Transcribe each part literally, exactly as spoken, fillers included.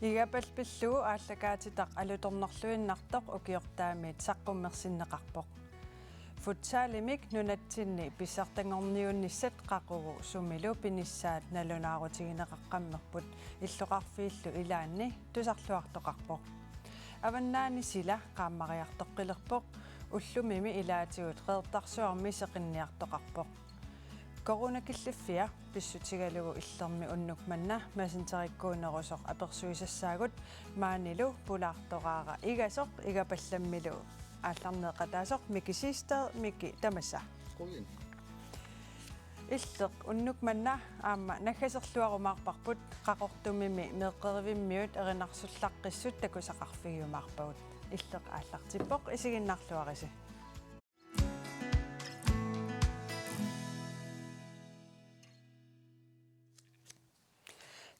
Igapal pillugu aallakaatitaq alutornarluinnartoq ukiortaamiit saqqummersinneqarpoq. Futsalimik nunatsinni pissartanngorniunnissat qaqugu sumilu pinissaat nalunaarutigineqaqqammerput illoqarfiillu ilaanni tusarluartoqarpoq. Avannaani sila qaammariartoqqilerpoq, ullumimi ilaatigut Qeqertarsuarmi seqinniartoqarpoq. Coronakilliffia pissutigalugu Illermi unnuk manna Messengerikkuunerusoq apersuisassaagut, maanilu pulaartoraara Igasoq Igapallammilu aallarneeqataasoq Miki Siegstad. Miki, tamassa. Qujan. Illeq unnuk manna aamma naggaserluarumaarparput, Qaqortumimi meeqqerivimmiut erinarsullaqqissut takusaqarfigiumaarpagut. Illeq aallartippoq, isiginnaarluarisi.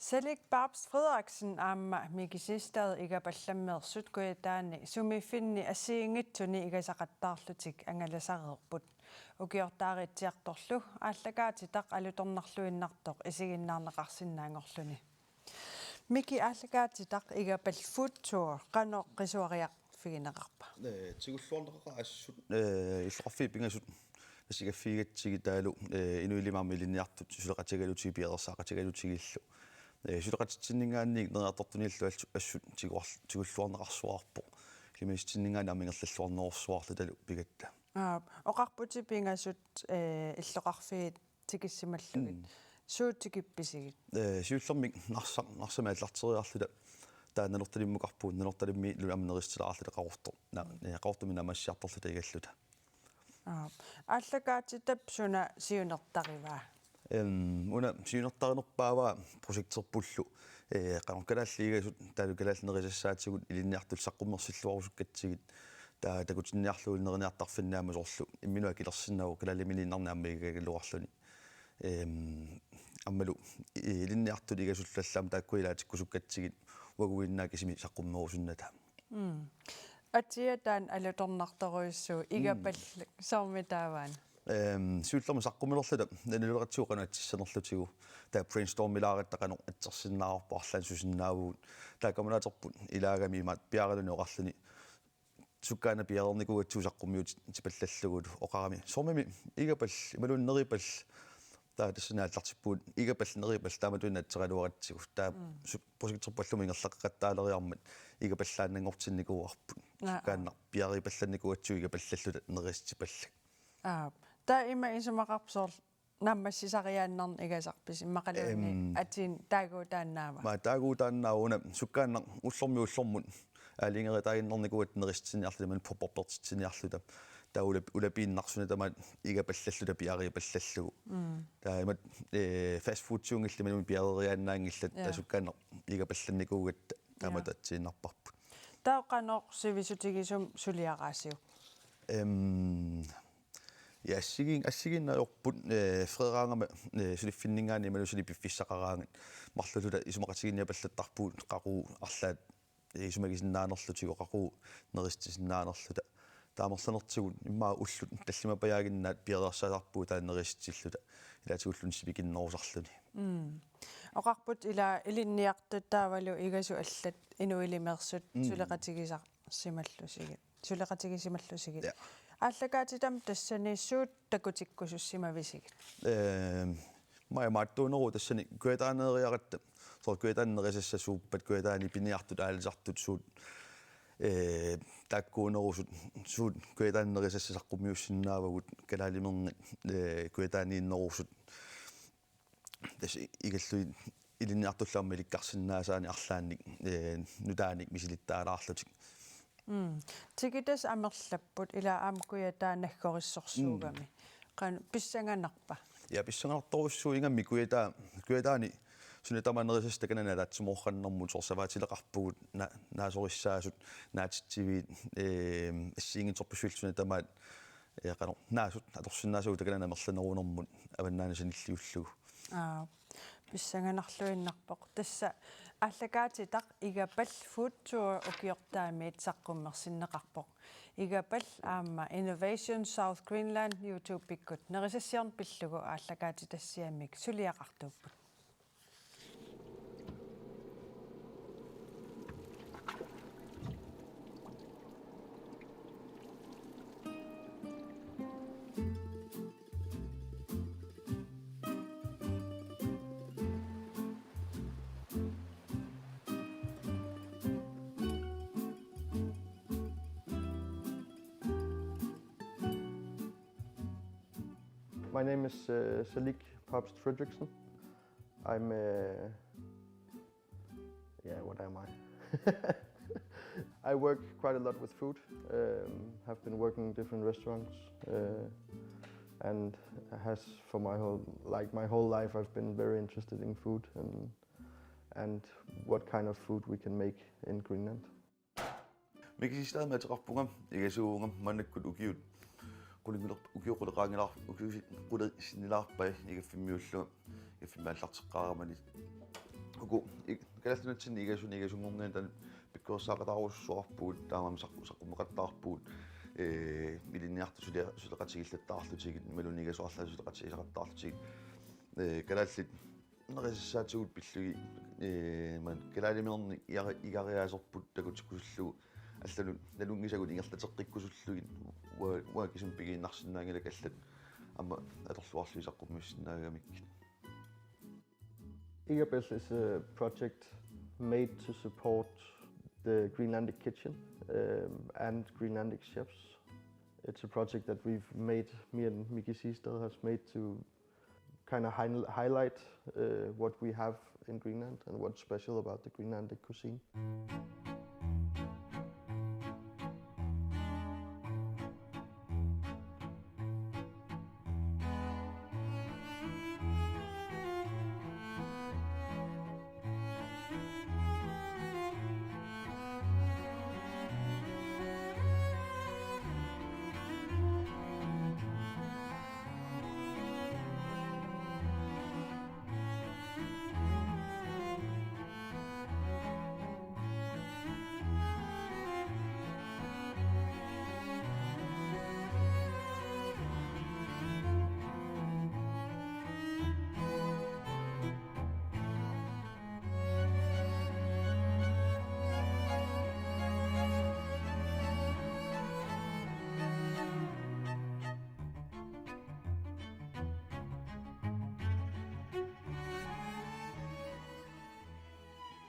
Salik Babs Frederiksen aamma Miki Siegstad Igapallammeersut Kujataani sumiiffinni assigiinngitsuni igasaqattaarlutik angalasareerput. Ukiortaariitsiartorlu aallakaatitaq alutornarluinnartoq isiginnaarneqarsinnaanngorluni. Miki, aallakaatitaq Igapal Food Tour qanoq qisuariarfigineqarpa? Ee, tigulluarneqaqa assut, ee, illoqarfiit pingasut nassigaffigigatsigit taavalu, ee, inuilimi aamma ilinniartut suleqatigalugit piareersaaqatigalugillu. Ee, suleqatitsinninngaanniit neriartortuniillu assut, assut tiguar-, tigulluarneqarsuarpoq. Ilimanissitsinninngaanniit aamma ingerlalluarnerorsuarlu taavalu pigatta. Aap, oqarputit pingasut, ee, illoqarfiit tikissimallugit. Mm. Suut tikippisigit? Ee, siullermik Narsaq, Narsami aallarteriarluta. Taava Nanortalimmukarpugut, Nanortalimmilu aamma nerisitilaarluta Qaqortoq. Na-, ee, Qaqortumi naammassiartorluta igalluta. Aap. Aallakaatitap suna siunertarivaa? Em, una siunertarinerpaavaa projekterpullu, ee, qanoq kalaallit igasut, taavalu kalaallit nerisassaatigut ilinniartut saqqummersilluarusukkatsigit, taava takutinniarlugu neriniartarfinni aamma soorlu imminut akilersinnaavoq kalaalimiinnarni aamma igagaluarluni. Em, aammalu i-, ilinniartut igasullu allaat taakku ilaatikkusukkatsigit uaguinnaat kisimi saqqummerusunnata. Mm. Atia taanna alutornartorujussuuvoq, Igapal, mm, soormitaava? Em, siullermik saqqummilerluta nalileqatsigu qanoq atissanerlutigu. Taava brainstormilaaratta qanoq atsersinnaavarput, arlaannik susinnaavugut. Taava kammalaterput ilaagami imaattoq piaaraluni oqarluni: Sukkaannaq piareernikuugatsigu saqqummiutipallallugulu. Oqarami: Soormimi Igapal, imaluunniit Neripal. Taava tassani aallartippugut Igapal Neripal, taamatuinnaq atseraluaratsigu. Taava, mm, su-, projekterput allumut ingerlaqqeqattaaleriarmat igapallaannanngortinnikuuarput. Aa, aa. Sukkaannaq piareerpallannikuugatsigu igapallalluta nerisitipallak. Aap. Taava ima isumaqarpoq soorlu naammassisariaannarneq igasarpisi, immaqaluunniit, em, atin taaguutaannaava? Maa taaguutaannaavoq, una sukkaannaq ullormiit ullormut aalajangeritaaginnarnikuugatta nerisitsiniarluta, imaluunniit pop-upertitsiniarluta. Taava ulap-, ulapiinnarluni tamaat igapallalluta piareerpallallugu. Mm. Taava imaattoq, ee, fast foodiunngillat imaluunniit piareeriaannaanngillat, ja, taava sukkaannaq igapallannikuugatta, ja, taamatut atsiinnarparput. Taava qanoq sivisutigisumik suliaraasiuk? Em, ja, assigiin-, assigiinnarput, ee, fredaagama, ee, suliffinninngaanniit imaluunniit suli piffissaqaraangat marluulluta isumaqatiginniapallattarpugut qaqugu arlaat, ee, isumagisinnaanerlutigu, qaqugu nerisitsisinnaanerluta. Taava amerlanertigut immaqa ullut tallimapajaaginnaat piareersaasarpugut taava nerisitsilluta, ilaatigulluunniit sivikinnerusarluni. Mm. Oqarputit ila ilinniartut taavalu igasut allat inuilimeersut, mm, suleqatigisarsimallusigit. Suleqatigisimallugit. Ja. Aallakaatitami tassani suut takutikkusussimavisigit? Ehm, maani imaattuuneruvoq tassani Kujataaneeriaratta. Soorlu Kujataani nerisassat suuppat, Kujataani piniartut, aalisartut, suut, ee, taakkuunerusut, suut Kujataani nerisassat saqqummiussinnaavagut, kalaalimernit, ee, Kujataaniinnerusut. Tassa igallugit ilinniartullu aamma ilikkarsinnaasaanik arlaannik, ee, nutaanik misilittaalaarlutik. Mm. Tikitassat amerlapput, ila aamma Kujataa naggorissorsuugami. Mm. Qanoq pissanganarpa? Ja, pissanganartorujussuuvoq, ingammik Kujataa, Kujataani suna tamaat nerisassat takanani ataatsimoornermut, soorlu savaatileqarpugut na-, naasorissaasut, naatitsiviit, ee, assigiinngitsorpassuillu suna tamaat, ee, qanoq naasut atorsinnaasagut takanani amerlanerunermut avannaani sanilliullugu. Aa, pissanganarluinnarpoq. Tassa aallakaatitaq Igapal Food Tour ukiortaamiit saqqummersinneqarpoq. Igapal aamma Innovation South Greenland YouTube-ikkut nerisassiorneq pillugu aallakaatitassiamik suliaqartuupput. My name is uh, Salik Pabst Fredrickson. I'm, uh, yeah, what am I? I work quite a lot with food. Um, have been working in different restaurants, uh, and has for my whole like my whole life I've been very interested in food and and what kind of food we can make in Greenland. Mikisistarimik ateqarpunga, igasuuvunga, maannakkut ukiut qulingiler ukiut quleqaanngilar ukiusi quleqaanngilarpai igaffimmiullunga, igaffimmi aallarteqqaaramani. Uku kalaallit nunatsinni igasunik igasunngornianni taanna pikkorissaaqataarujussuarpugut, taamaammat saqqummeqattaarpugut, ee, ilinniartut suleqatigiillattaarlutigit imaluunniit igasuarlaat suleqatigisaqattaarlutigit, ee, kalaallit nerisassaatigut pillugit, ee, maani kalaaliminernik igariaaserput takutikkusullugu allanut nalunngisagut ingerlateqqikkusullugit, uanga kisimi pigiinnarsinnaanngilakka allat aamma atorluarlugit saqqummiussinnaagamikkit. Igabel is a project made to support the Greenlandic kitchen um, and Greenlandic chefs. It's a project that we've made, me and Miki Siegstad has made to kind of highlight uh, what we have in Greenland and what's special about the Greenlandic cuisine.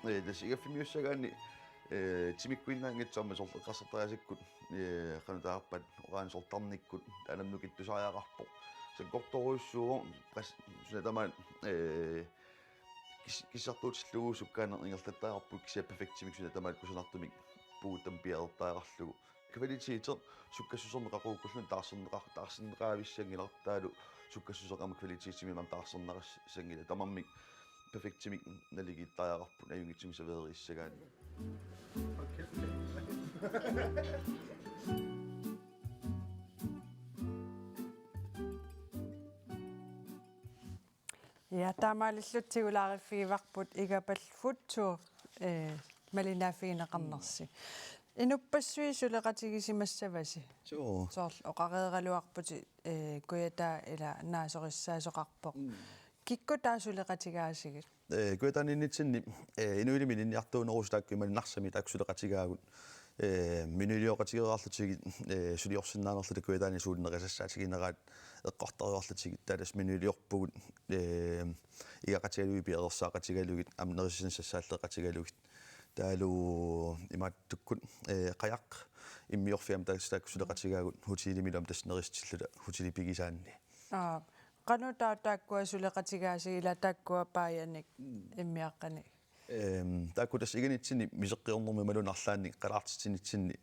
Ee, tassa igaffimmiussagaanni, ee, timikkuinnaanngitsoq aamma soorlu eqqarsartariaasekkut, ee, qanoq taasarpaat, oqaanni soorlu tarnikkut aamma nukittusariaqarpoq. Sakkortorujussuuvoq, qas-, suna tamaat, ee, kis-, kissartuutillugu sukkaaneq ingerlattariaqarpoq, kisianni perfektimik suna tamaat kusanartumik puuttam piareertariaqarlugu. Kvaliteti sukkassusermik qaqugukkulluunniit taarserneqar-, taarserneqaavissanngilartaalu sukkassuseq aamma kvalitetimi aamma taarserneqassanngilaq, tamarmik perfektimik naligiittariaqarput ajunngitsumik serveerissagaanni. Ja, taamaalilluta tigulaariffigivarput Igabal Food Tour, ee, malinnaaffigineqarnersi. Inuppassuit suleqatigisimassavasi? Suu. Soorlu oqareeraluarputit, ee, Kujataa ila naasorissaasoqarpoq. Mm. Kikkut taava suleqatigaasigit? Ee, Kujataaniinnitsinni, ee, inuilimi ilinniartuunerusoq taakku imaluunniit Narsami taakku suleqatigaagut. Ee, menulioqatigereerlutigit, ee, suliorsinnaanerluta Kujataani suut nerisassaatigineraat eqqartoreerlutigit, taava tassa menuliorpugut, ee, igaqatigalugit piareersaaqatigalugit, aamma nerisassanik sassaalleeqatigalugit. Taavalu imaattukkut, ee, qajaq immiorfiit aamma taakku suleqatigaagut hotelimilu aamma tassa nerisatilluta hotelip pigisaanni. Aa, qanoq taava taakkua suleqatigaasigit, ila taakkua paajanik immiaqqanik? Ehm, taakku tassa iganitsinni miseqqiornermi imaluunniit arlaannik qalaartitsinitsinni,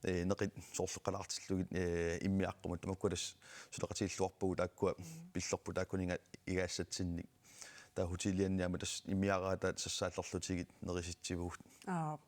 ee, neqit soorlu qalaartillugit, ee, immiaqqamut, tamakkua tassa suleqatigilluarpagut taakkua, mm, pillorput taakkuninnga igaassatsinnik. Taava hotelianni aamma tassa immiaraataat sassaallerlutigit nerisitsivugut. Aap.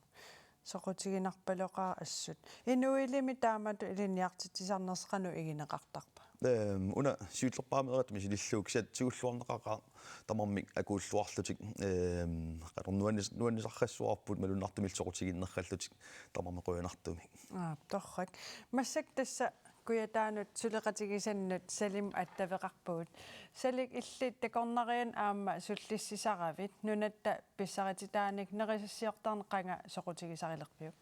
Soqutiginarpaloqaaq assut. Inuilimi taamatut ilinniartitsisarnersi qanoq igineqartarpa? Ehm, una siullerpaamik eqqarsartumi silillugu kisianni tigulluarneqaqaaq tamarmik akuulluarlutik, ehm, qanoq nuannis-, nuannisarsuarput malunnartumillu soqutiginnerallutik tamarmik qujanartumik. Aa, torrak. Massakkut tassa Kujataanut suleqatigisannut Salimut attaveqarpugut. Salik, illit takornarianni aamma sullissisaravit, nunatta pissarititaanik nerisassiortarneq qanga soqutigisarilerpiuk?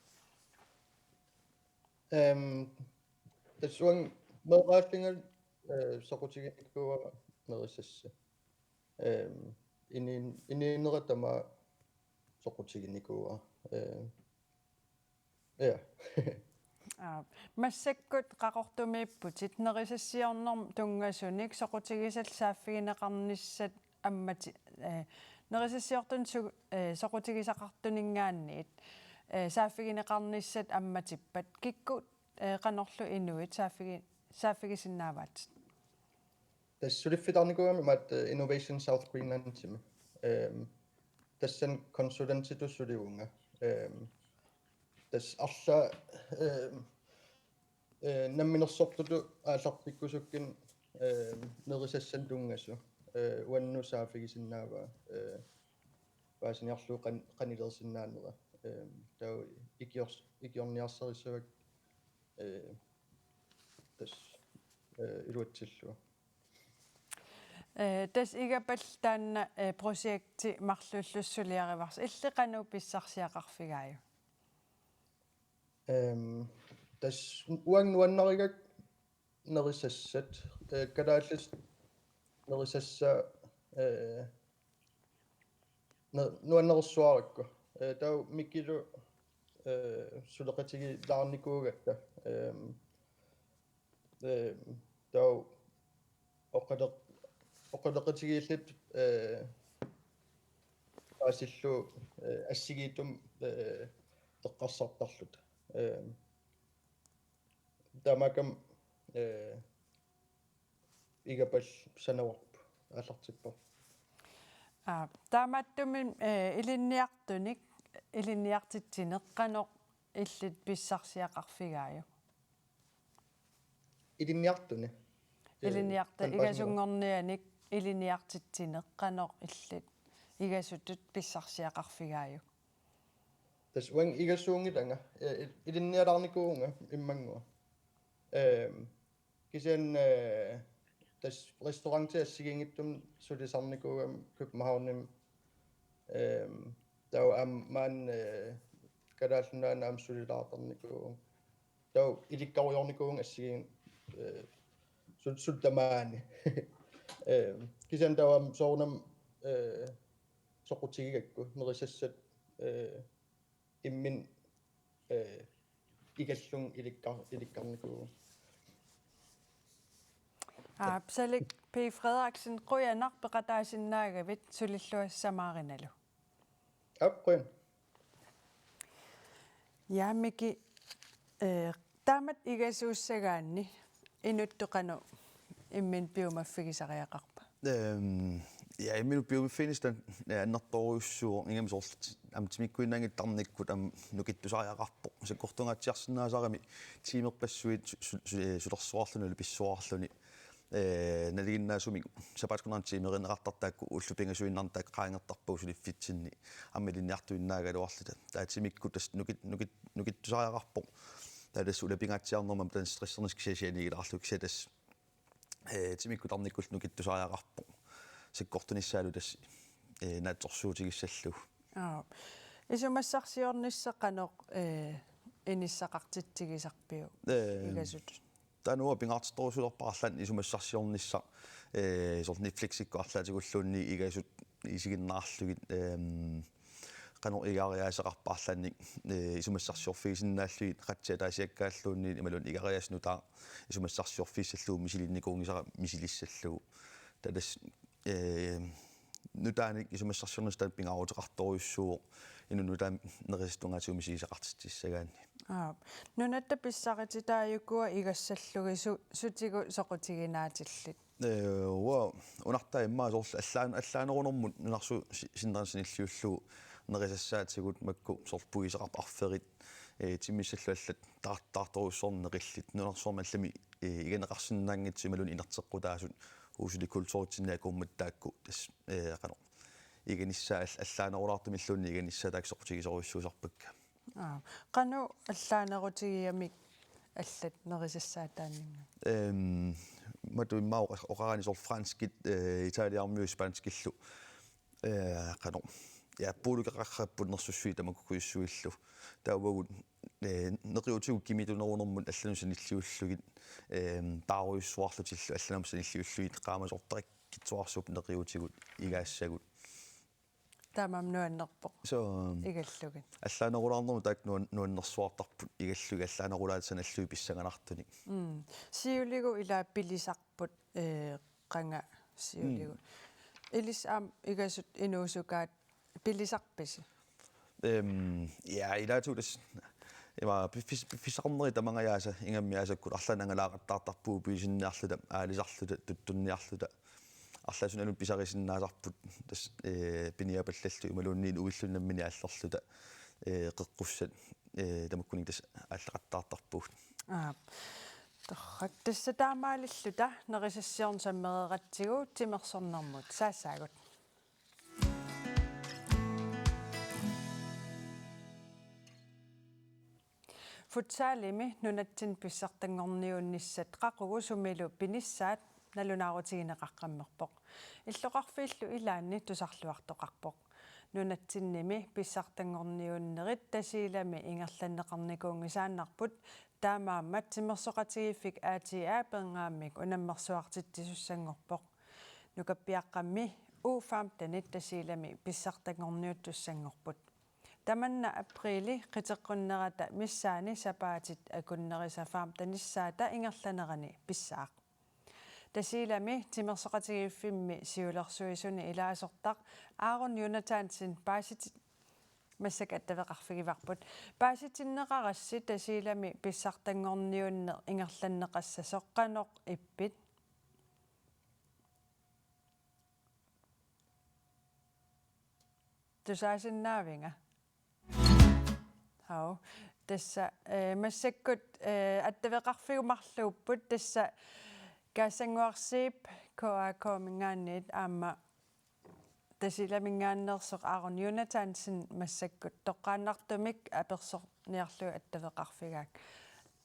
Ehm, tassa uanga meeraallunga, eh, soqutiginikuuara nerisassi. Ehm, inin-, inuunera tamaat soqutiginikuuara. Ehm, ja. Aap. Massakkut Qaqortumiipputit, nerisassiornermut tunngasunik soqutigisallu saaffigineqarnissat ammati-, eh, nerisassiortunik su-, eh, soqutigisaqartuninngaanniit, eh, saaffigineqarnissat ammatippat, kikkut, eh, qanorlu inuit saaffigi-, saaffigisinnaavaatit? Tassa suliffeqarnikuugama imaattoq, eh, Innovation South Greenlandimi. Ehm, tassani konsulentitut sulivunga. Ehm, tassa arlaat, ehm, eh, namminersortutut aallartikkusukkanik, ehm, nerisassanik tunngasoq, eh, uannut saaffigisinnaavaa, eh, paasiniarlugu qan-, qanilersinnaanera. Ehm, taava ikiors-, ikiorniarsarissavakka, eh, tassa, eh, iluatsillugu. Eh, tassa Igapallu taanna, eh, projekti marluullusi suliarivarsi. Illit qanoq pissarsiaqarfigaajuk? Ehm, tassa uanga nuannarigakku nerisassat, eh, kalaallisut nerisassaat, eh, ne-, nuannerussuarakku. Eh, taava Mikilu, eh, suleqatigilaarnikuugatta. Ehm, eh, taava oqaloq-, oqaloqatigiilluta, eh, paasillugu, eh, assigiittut, eh, eqqarsartarluta. Eh, taamaakkami, eh, Igapallu sanavarput aallartipparput. Aa, taamaattumik, eh, ilinniartunik, ilinniartitsineq qanoq illit pissarsiaqarfigaajuk? Ilinniartunik? Eh, Ilinniarta-, qan-, igasunngornianik ilinniartitsineq qanoq illit igasutut pissarsiaqarfigaajuk? Tassa uanga igasuunngilanga, eh, il-, ilinnialaarnikuuvunga immannguaq. Ehm, kisianni, eh, tassa restauranti assigiinngitsumik sulisarnikuugama Københavnimi, ehm, taava aamma maani, eh, Kalaallit Nunaanni aamma sulilaartarnikuuvunga. Taava ilikkarujoornikuuvunga assigiin-, eh, sut-, sut tamaani. Eh, kisianni taava aamma soorunami, eh, soqutigigakku nerisassat, eh, imminut, eh, igallunga ilikkar-, ilikkarnikuuvunga. Aap, Salik P. Frederiksen, qujanaq peqataasinnaagavit, sulilluassamaarinalu. Aap, qujan. Ja, Miki, eh, taamatut igasuussagaanni inuttut qanoq imminut piumaffigisariaqarpa? Ehm, ja, imminut piumaffiginissaa, eh, annertoorujussuuvoq, ingammik soorlu aamma timikkuinnaanngitsut tarnikkut aamma nukittusariaqarpoq. Sakkortungaatsiarsinnaasaramik tiimerpassuit su-, su-, su-, eh, sulersuarluni, ulipissuarluni. Eh, nalinginnaasumik sapaatip akunnera tiimerineqartartut taakku ullut pingasuinnarni taakku qaangertarpagut suliffitsinni aamma ilinniartuinnaagaluarluta. Taava timikkut tassa nukit-, nukit-, nukittusariaqarpoq. Taava tassa ulapingaatsiarnermut aamma taanna stressernissaq kisianni sianigilaarlugu, kisianni tassa, eh, timikkut tarnikkullu nukittusariaqarpoq. Sakkortunissaalu tassa, eh, naatsorsuutigissallugu. Aap. Isumassarsiornissaq qanoq, eh, inissaqartitsigisarpiuk? Eh, igasutut? Taanna uanga pingaartittorujussuulerpara arlaannik isumassarsiornissaq, eh, soorlu Netflixikkut arlaatigulluunniit igasut isiginnaarlugit, ehm, qanoq igariaaseqarpa arlaannik, eh, isumassarsiorfigisinnaallugit, qatsi ataasiakkaarluunniit imaluunniit igariaaseq nutaaq isumassarsiorfigissallugu misilinnikuunngisara misilissallugu. Taava tassa, eh, nutaanik isumassarsiornissaq taanna pingaaruteqartorujussuuvoq inunnut nutaamik nerisassat tungaatigut misigisaqartitsissagaanni. Aap. Nunatta pissarititaajukua igassallugit su-, sutigut soqutiginaatsillit? Eh, uanga unartaa immaqa soorlu allaan-, allaanerunermut nunarsuup si-, sinnera sanilliullugu nerisassaatigut makku soorlu puiseqarput arferit, eh, timmissallu allat taar-, taartorujussuarnik neqillit, nunarsuarmi allami, eh, iganeqarsinnaanngitsut imaluunniit inerteqqutaasut Uusulikulturitsinni akuummat taakku tassa, eh, qanoq, iganissaat all-, allaanerulaartumilluunniit iganissaat taakku soqutigisorujussuusarpakka. Aap. Qanoq allaanerutigigamik allat nerisassaataanninnga? Ehm, matu immaqa oqa-, oqarani soorlu franskit, eh, italiarmiut spanskillu. Eh, qanoq. Ja, puulukeqaqapput nersussuit tamakkukujussuillu. Taava uagut, eh, neqiutigut kimitunerunermut allanut sanilliullugit, ehm, paarujussuarlutillu allanut sanilliullugit qaamasortarikkitsuarsuupput neqiutigut igaassagut. Taamaammat nuannerpoq. So, um, igallugit. Allaanerulaarnermut taakku nuan-, nuannersuartarput igallugit allaanerulaat sanallugit pissanganartunik. Mm. Siuligut ilaa pilisarput, eh, qanga siuligut. Mm. Ilissi aamma igasut inuusukaat pilisarpisi? Ehm, ja, ilaatigut tassa ima piffis-, piffissaqarnerit tamangajaasa ingammik aasakkut arlaannik angalaaqattaartarpugut piisinniarluta, aalisarluta, tuttunniarluta. Arlaatigut una pisarisinnaasarput tassa, eh, piniapallallu imaluunniit uillunni nammineq allorluta, eh, qeqqussat, eh, tamakkununnga tassa aallaqattaartarpugut. Aap. Torrak, tassa taamaalilluta nerisassiorneq sammereeratsigu timersornermut saassaagut. Futsalimi nunatsinni pissartanngorniunnissat qaqugu sumilu pinissaat nalunaarutigineqaqqammerpoq. Illoqarfiillu ilaanni tusarluartoqarpoq. Nunatsinnimi pissartanngorniunnerit Tasiilami ingerlanneqarnikuunngisaannarput, taamaammat timersoqatigiiffik A T A Pernaammik unammersuartitsisussanngorpoq. Nukappiaqqammi U femtenit Tasiilami pissartanngorniuttussanngorput. Tamanna apriili qiteqqunnerata missaani sapaatit akunnerisa femtenissaata ingerlanerani pissaaq. Tasiilami timersoqatigiiffimmi siulersuisuni ilaasortaq Aaron Jonathansen paasiti-, massakkut attaveqarfigivarput. Paasitinneqarassi Tasiilami pissartanngorniunneq ingerlanneqassasoq qanoq ippit? Tusaasinnaavinga? Hau. Tassa, eh, massakkut, eh, attaveqarfiumaarluupput, tassa Kaassannguaq Zeeb K A K-minngaanniit aamma Tasiilaminngaanneersoq Aaron Jonathansen massakkut toqqaannartumik apersorniarlugu attaveqarfigaakka.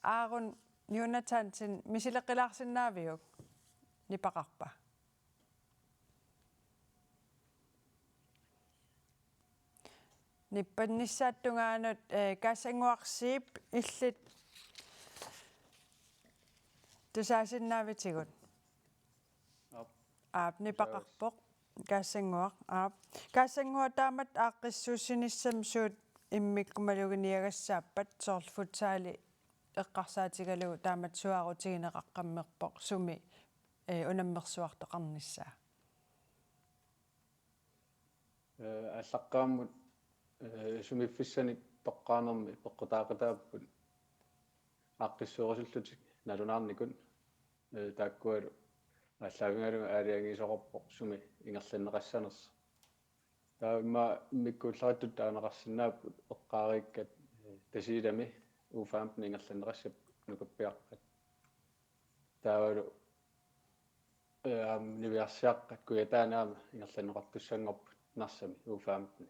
Aaron Jonathansen, misileqqilaarsinnaaviuk? Nipaqarpa? Nippannissaata tungaanut, eh, Kaassannguaq Zeeb, illit tusaasinnaavitigut? Aap. Aap, nipaqarpoq. Kaassannguaq, aap. Kaassannguaq, taamatut aaqqissuussinissami suut immikkumaluginiagassaappat, soorlu futsali eqqarsaatigalugu taamatut suaarutigineqaqqammerpoq sumi, eh, unammersuartoqarnissaa? Eh, aallaqqaammut, eh, sumiiffissanik toqqaanermi peqqutaaqataapput aaqqissuusullutik nalunaarnikut, eh, taakkualu aallaavigalugu aalajangiisoqarpoq sumi ingerlanneqassanersoq. Taava immaqa immikkuullarissutit taaneqarsinnaapput eqqaariikkat, eh, Tasiilami U femten ingerlanneqassapput nukappiaqqat. Taavalu, eh, aamma niviarsiaqqat Kujataani aamma ingerlanneqartussanngorput Narsami U femten.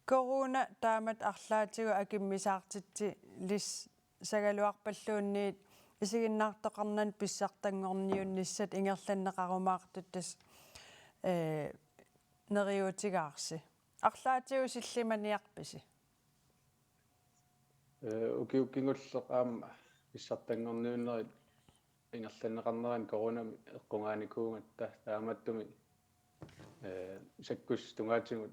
Corona taamatut arlaatigut akimmisaartitsilissagaluarpalluunniit isiginnaartoqarnani pissartanngorniunnissat ingerlanneqarumaartut tassa, eh, neriuutigaarsi. Arlaatigut sillimaniarpisi? Eh, ukiut kingulleq aamma pissartanngorniunnerit ingerlanneqarnerani coronami eqqugaanikuugatta taamaattumik, eh, sakkussat tungaatigut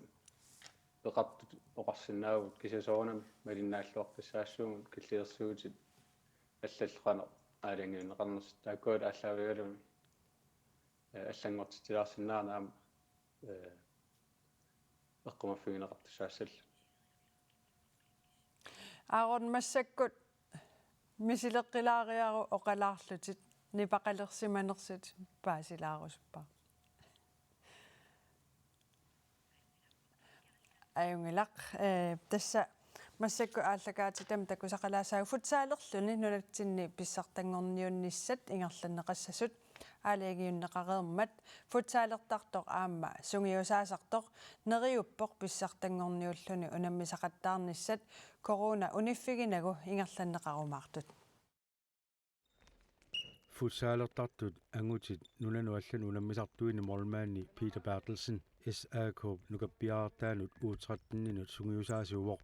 peqartut oqarsinnaavugut kisianni soorunami malinnaalluartussaassuugut killilersuutit allallu qanoq aalajangiunneqarnersut taakkualu aallaavigalugit, eh, allanngortitsilaarsinnaaneq aamma, eh, eqqumaffigineqartussaassallugu. Aaron, massakkut misileqqilaariaruk oqalaarlutit, nipaqalersimanersutit paasilaarusuppara. Ajunngilaq, eh, tassa massakkut aallakaatitami takusaqalaassaagut futsalerluni nunatsinni pissartanngorniunnissat ingerlanneqassasut aalajangiunneqareermat futsalertartoq aamma sungiusaasartoq neriuppoq pissartanngorniulluni unammisaqattaarnissat corona uniffiginagu ingerlanneqarumaartut. Futsalertartut angutit nunanut allanut unammisartuini målmandi Peter Berthelsen S A K-p nukappiarartaanut U tretten-inut sungiusaasuuvoq.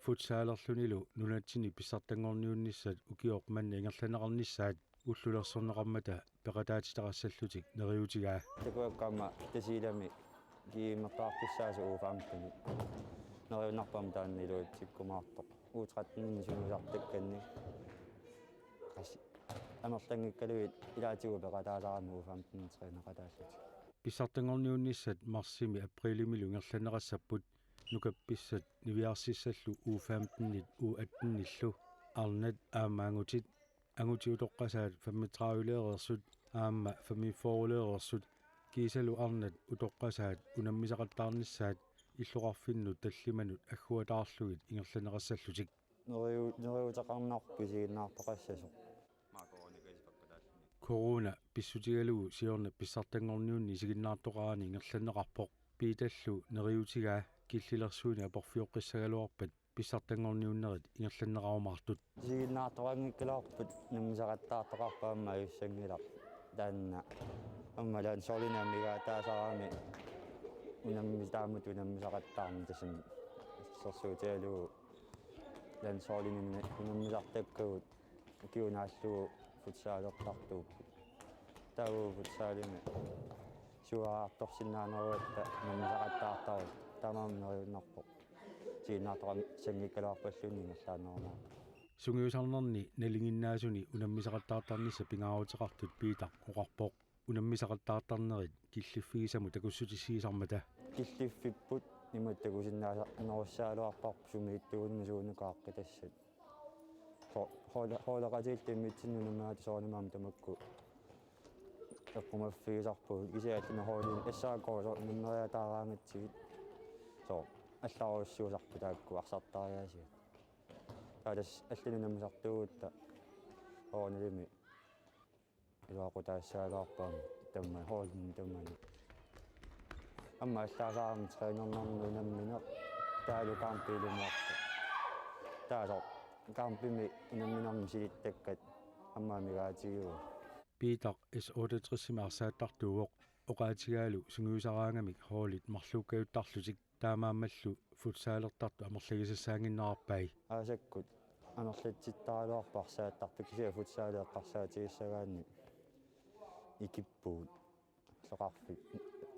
Futsalerlunilu nunatsinni pissartanngorniunnissat ukioq manna ingerlanneqarnissaat ullulersorneqarmata peqataatitaqassallutik neriuutigaa. Takuakku aamma Tasiilami Kiimmertuartussaasoq U femten-it. Neriunnarpoq taanna iluatsikkumaartoq. U tretten-inik sungiusartakkanni. Qas-, amerlanngikkaluit ilaatigut peqataasarami U femten-it træneqataallutik. Pissartanngorniunnissat marsimi aprilimilu ingerlanneqassapput. Nukappissat niviarsissallu U femten-it U atten-illu arnat aamma angutit, angutit utoqqasaat femogtredive-leereersut aamma femogfyrre-leereersut kiisalu arnat utoqqasaat unammisaqattaarnissaat illoqarfinnut tallimanut agguataarlugit ingerlanneqassallutik. Neriu-, neriuteqarnarpoq isiginnaartoqassasoq. Corona pissutigalugu siorna pissartanngorniunni isiginnaartoqarani ingerlanneqarpoq. Piitallu neriutigaa killilersuineq aporfioqqissagaluarpat pissartanngorniunnerit ingerlanneqarumaartut. Isiginnaartoqanngikkaluarpat unammisaqattaartoqarpoq aamma ajussanngilaq. Taanna aamma landsholdinik amigaataasarami unammis-, taamatut unammisaqattaarneq tassami assersuutigalugu landsholdinik unammisartakkagut ukiup naallugu futsalertartuupput. Taava futsalimi suaartorsinnaanerugatta unammisaqattaartarput taamaammat neriunnarpoq. Isiginnaartoqassanngikkaluarpalluunniit ingerlaannerumaartoq. Sungiusarnerni nalinginnaasuni unammisaqattaartarnissaq pingaaruteqartut Piitaq oqarpoq. Unammisaqattaartarnerit killiffigisamut takussutissiisarmata. Killiffipput imatut takusinnaasarnerussagaluarparput sumiittuunimi suunuku aaqqitassat. Ho-, hol-, holdeqatigiillu immitsinnut unamminerata soorunami aamma tamakku eqqumaffigisarpagut kisianni allanut holdini S A K soorlu unammeriataaraangatsigit. Soorlu allarujussuusarput taakku arsartariaasiat. Taava tassa allanut unammisartuugutta soorunalimi iluaqutaassagaluarput aamma tamma holdini tammani. Aamma allaasarami trænernernut unammineq taavalu kampit ilumoortut. Taava soorlu kampimi unamminermi silittakkat aamma amigaatigivoq. Piitaq S otteogtresimi arsaattartuuvoq, oqaatigaalu sungiusaraangamik holdit marluukkajuttarlutik taamaammallu futsalertartut amerlagisassaannginnerarpai. Aasakkut amerlatsittaraluarput arsaattartut kisianni futsali eqqarsaatigissagaanni ikippugut. Illoqarfik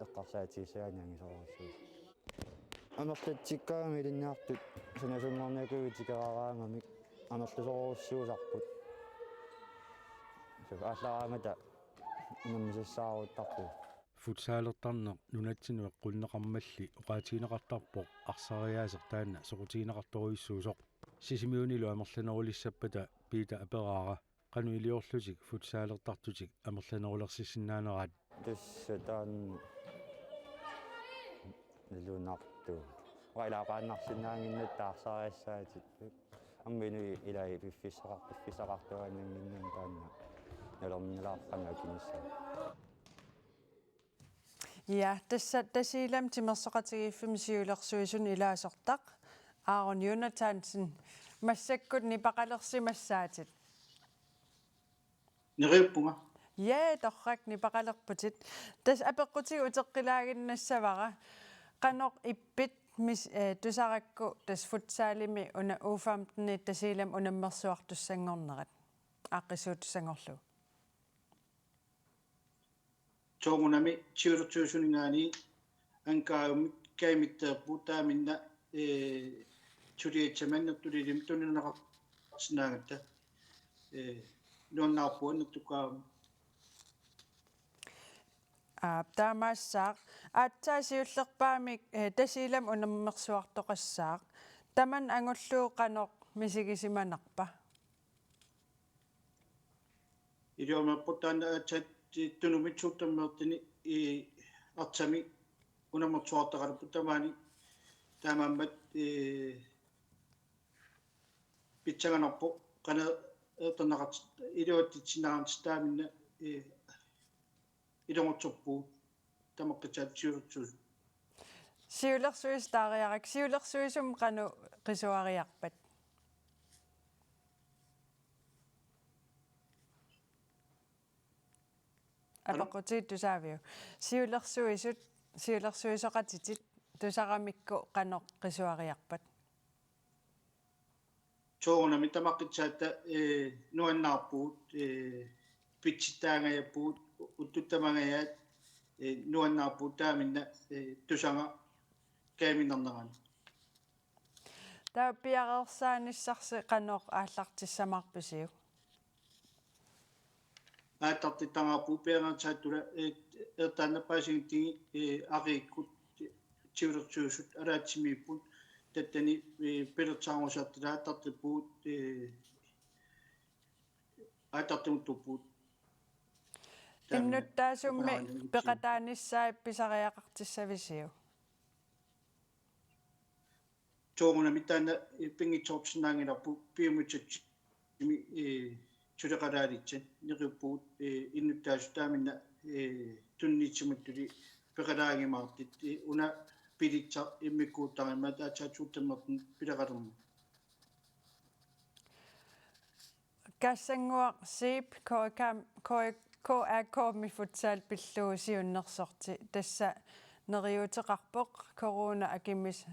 eqqarsaatigissagaanni angisoorujussuusoq. Amerlatsikkaangamik ilinniartut sanasunngorniakkagut tikeraaraangamik amerlasoorujussuusarput. Aallaraangata unammisassaaruttarpugut. Futsalertarneq nunatsinnut eqqunneqarmalli oqaatigineqartarpoq arsariaaseq taanna soqutigineqartorujussuusoq. Sisimiunilu amerlanerulissappata Piitaq aperaara qanoq iliorlutik futsalertartutik amerlanerulersissinnaaneraat. Tassa taanna nalunartoq. Oqaatigilaaqaannarsinnaannginnatta arsariassaatit. Aamma inuit ilaat piffissaqar-, piffissaqartuaannannginnami taanna nalornilaarpanga akinissaa. Ja, tassa Tasiilam Timersoqatigiiffimmi siulersuisuni ilaasortaq Aaron Jonathansen, massakkut nipaqalersimassaatit. Neriuppunga. Ja, torrak, nipaqalerputit. Tassa apeqqutiga uteqqilaaginnassavara. Qanoq ippit mis-, eh, tusarakku tassa futsalimi una U femten-it Tasiilam unammersuartussanngornerat. Aaqqissuuttussanngorlugu. Soorunami siulersuisuninngaanniit ankaajummi kaimmitteerput taamanna, eh, suliassama annertulilimik tunineqarsinnaagatta, eh, nuannaarpugut annertukkaarami. Aap, taamaassaaq. Aatsaat siullerpaamik, eh, Tasiilam unammersuartoqassaaq. Tamanna angullugu qanoq misigisimanerpa? Iluamik puttaanna aatsaat Tunumi syttenmeertini, eh, artami unammersuartaqalerput tamaani taamaammat, eh, pissanganarpoq qanoq eqqarneqartut iluatsitsinneqartut taamanna, eh, ilungersorpugut tamaqqissaat siulersuisut. Siulersuisut taariarakku, siulersuisumik qanoq qisuariarpat? Qanoq? Apeqqutigiit tusaaviuk? Siulersuisut, siulersuisoqatitit tusaramikku qanoq qisuariarpat? Soorunami tamaqqissaata, eh, nuannaarpugut, eh, pitsittaangajappugut, uttut tamangajaat, Ee, nuannaarpugut taamanna, ee, tusagaq kajuminarnerani. Taava piareersaanissarsi qanoq aallartissamaarpisiuk? Aallartitaqaarpugut piareersaattut, ee, ertaannapaasigittigi, ee, ariikkut tiulersuusut alaatsimiipput tattani, ee, pilersaarusartut aallartippugut, ee, aallartinnguuttuupput. Innuttaasummi peqataanissaat pisariaqartissavisiuk? Soorunami taanna, ee, pinngitsoorsinnaanngilarput piumassutsimi, ee, suleqalaarlugit neriuppugut, ee, innuttaasut taamanna, ee, tunniussimattuli peqataagimaartut, ee, una pilitsa immikkuuttarimmat aatsaat suuttammertun pileqalermat. Kassannguaq Zeeb K A K-mi futsal pillugu siunnersorti. Tassa neriuuteqarpoq corona akimis-,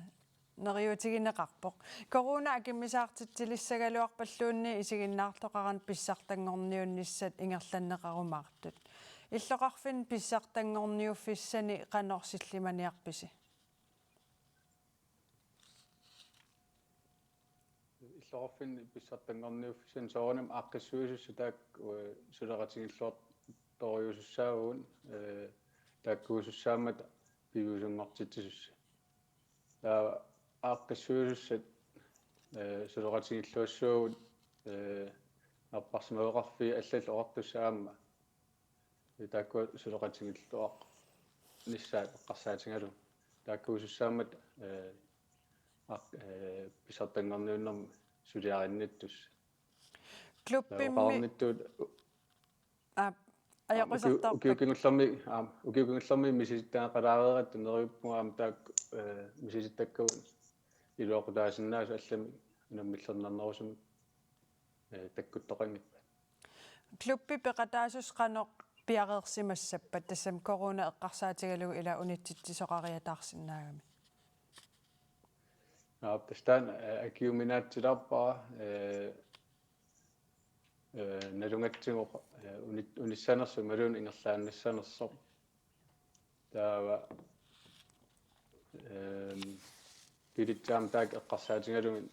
neriuutigineqarpoq. Corona akimmisaartitsilissagaluarpalluunniit isiginnaartoqarani pissartanngorniunnissat ingerlanneqarumaartut. Illoqarfinni pissartanngorniuffissani qanoq sillimaniarpisi? Illoqarfinni pissartanngorniuffissani soorunami aaqqissuisussat taakku, ee, suleqatigilluartorujuusussaavugut, ee, taakkuusussaammata piviusunngortitsisussat. Taava aaqqissuisussat, ee, suleqatigilluassaagut, ee, napparsimaveqarfiit allallu oqartussat aamma. Ee, taakkua suleqatigilluarnissaat eqqarsaatigalugu. Taakkuusussaammata, ee, aq-, ee, pissartanngorniunnermi suliarinnittussat. Klubbimmi oqarnittut, aap, ukiu-, ajoqusartarput. Ukiut kingullermi, aap, ukiut kingullermi misilittagaqalaareeratta neriuppunga aamma taakku, ee, misilittakkagut iluaqutaasinnaasut allamik unammillernarnerusumik, ee, takkuttoqanngippat. Klubbi peqataasussat qanoq piareersimassappat tassami corona eqqarsaatigalugu ila unitsitsisoqariataarsinnaagami? Aap, tassa taanna, ee, akiuminaatsilaarpara, ee, ee, nalugatsigu, ee, uni-, unissanersoq imaluunniit ingerlaannassanersoq. Taava, ehm, pilitsaam taak eqqarsaatigalugit,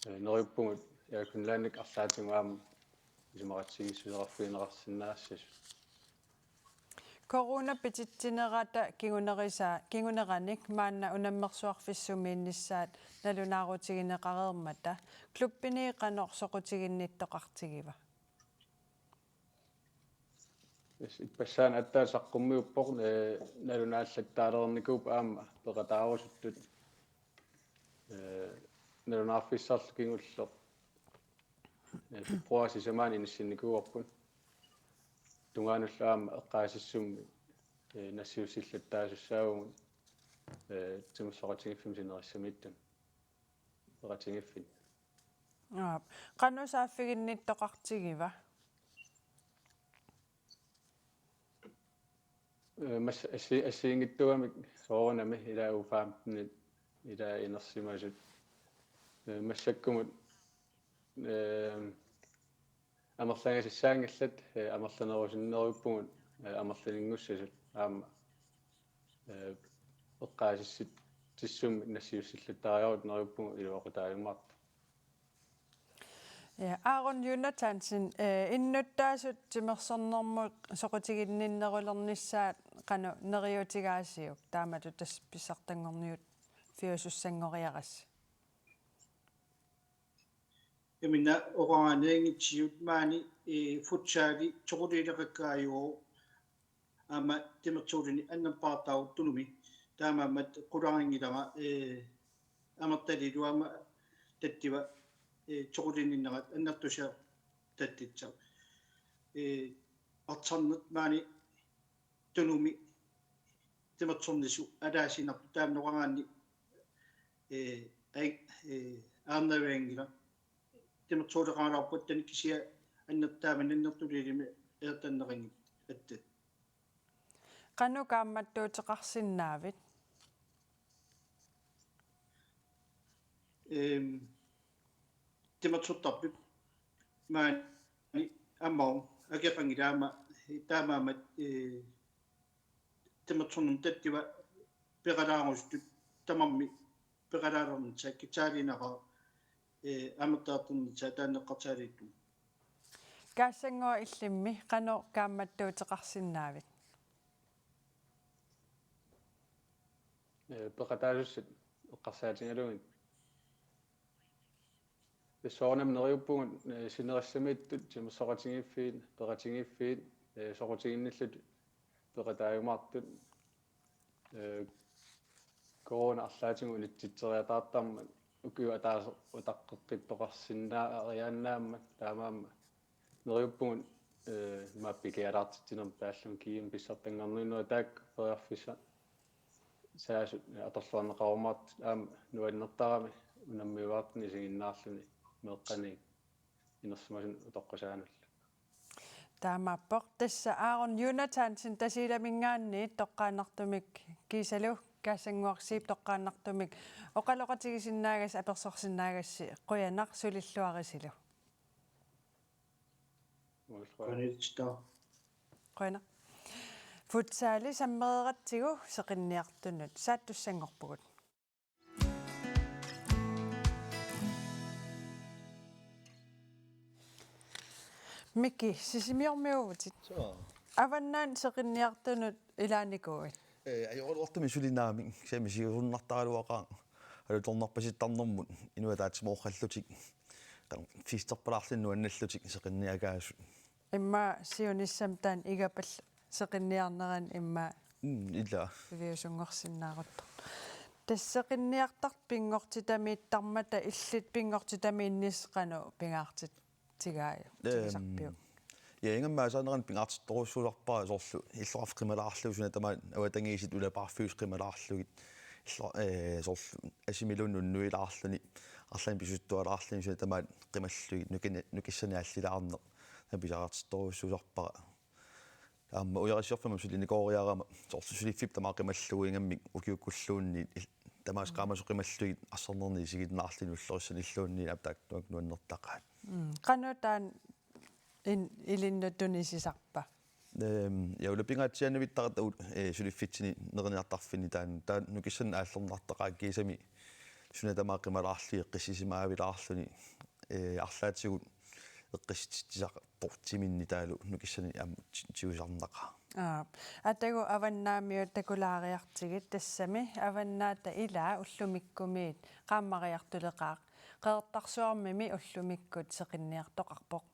ee, neriuppugut Air Greenlandip arlaatigut aamma isumaqatigiissuseqarfigineqarsinnaassasut. Corona pititsinerata kingunerisaa-, kinguneranik maanna unammersuarfissumiinnissaat nalunaarutigineqareermata klubbini qanoq soqutiginnittoqartigiva? Tassa ippassaani aatsaat saqqummiuppoq, ee, nalunaallattaalereernikuupput aamma peqataarusuttut. Ee, nalunaarfissarlu kingulleq, ee, februaarip sisamaani inissinnikuuarput. Tungaanullu aamma eqqaasissummi, ee, nassiussillattaasussaavugut, ee, timersoqatigiiffimmik sinerissamiittunik peqatigiiffinni. Aap. Qanoq saaffiginnittoqartigiva? Ee, mas-, assi-, assigiinngitsuugamik soorunami ila U femten ila inersimasut. Ee, massakkumut, ee, amerlagisassaanngillat, ee, amerlanerusunneruuppugut, ee, amerlaninngussasut aamma, ee, eqqaasitsissummik nassiussillattariarutta neriuppugut iluaqutaajumaartut. Ja, Aaron Jonathansen, ee, innuttaasut timersornermut soqutiginninnerulernissaat qanoq neriuutigaasiuk taamatut tassa pissartanngorniuffiusussanngoriarassi? Iminna oqaraanni angitsigut maani, ee, futsali soqutigilerakkaajuvoq aamma timersuulini annerpaartaavoq Tunumi. Taamaammat qularinngilanga, ee, amertaliilu aamma tattiva, ee, soqutiginninnerat annertusiartassaq. Ee, artorneq maani Tunumi timersornisut ataasiinnartoq taamani oqaraanni, ee, ai-, ee, aarnavianngilaq. Timersuuteqalaarput taanna kisianni annertaamin annertuliilimi eqqarsaatigineqanngilaq. Qanoq kaammattuuteqarsinnaavit? Ehm, timersortarput maani aamma akeqanngilaq aamma Taamaammat, ee, tamatsornermi tattiva peqalaarusutut tamarmik peqalaalernissaat kitaaliinaqaaq, ee, amertartornissaat taanna eqqarsaaliittunga. Kaassannguaq, illimmi qanoq kaammattuuteqarsinnaavit? Ee, peqataasussat eqqarsaatigalugit. Soorunami neriuppugut, ee, sinerissamiittut, timersoqatigiiffiit, peqatigiiffiit, ee, soqutiginnillutik peqataajumaartut, ee, corona arlaatigut unitsitseriataartarmat ukiup ataaseq utaqqeqqittoqarsinnaariaannaammat, taamaammat neriuppugut, ee, maappi kialaartitsinermi taallumi kiisalu pissartanngorniunnerit taakku periarfissat saasut, ee, atorluarneqarumaartut, aamma nuannertarami unammiuaartuni isiginnaarluni meeqqanit inersimasuni utoqqasaanullu. Taamaappoq. Tassa Aaron Jonathansen Tasiilaminngaanniit toqqaannartumik kiisalu Kaassannguaq Zeeb toqqaannartumik oqaloqatigisinnaagassi, apersorsinnaagassi, qujanaq sulilluarisilu. Qujanaq. Qujanaq. Futsali sammereeratsigu seqinniartunut saattussanngorpugut. Miki, Sisimiormiuuvutit. Suu. Avannaani seqinniartunut ilaanikuuit? Ee, ajoraluartumik suli naamik, kisianni misigisunnertaraluaqaanga alutornarpasittarnermut inuit ataatsimoorallutik, qanoq, festerpalaarluni nuannallutik seqinniakaasut. Immaqa siunissami taanna igapallu seqinniarnerani immaqa Mm, ila. Piviusunngorsinnaaruttorpoq. Tassa seqinniartartut pinngortitamiittarmata illit pinngortitamiinnissi qanoq pingaartitsigaat? Ehm, tigisarpiuk? Ja, ingammik aasaanerani pingaartittorujussuusarpara soorlu illoqarfik qimalaarlugu, suna tamaat avatangiisit ulapaarfiusut qimalaarlugit. Illo-, ee, soorlu asimiluunniit unnuilaarluni, arlaannik pisuttualaarluni, suna tamaat qimallugit, nukini-, nukissanik allilaarneq. Taanna pisariaqartittorujussuusarpara. Aamma ujarisiorfimma sulinikooriarama, soorlu suliffik tamaat qimallugu ingammik ukiukkulluunniit il-, tamaasa qaamasoq qimallugit arsarnernik isiginnaarluni ullorissanilluunniit aamma taakku nuannertaqaat. Mm. Qanoq taanna in-, ilinnut tunisisarpa? Ehm, ja, ulapingaatsiaannavittaqatta u-, ee, suliffitsinni neriniartarfinni taanna, taanna nukissanik aallernartaqaaq, kiisami suna tamaat qimalaarlugit eqqissisimaavilaarluni, ee, arlaatigut eqqissitsisaqarpoq timinni taavalu nukissanik aamma ti-, tigusarnaqaaq. Aap. Atagu Avannaamiut takulaariartigit, tassami Avannaata ilaa ullumikkumiit qaammariartuleqaaq. Qeqertarsuarmimi ullumikkut seqinniartoqarpoq.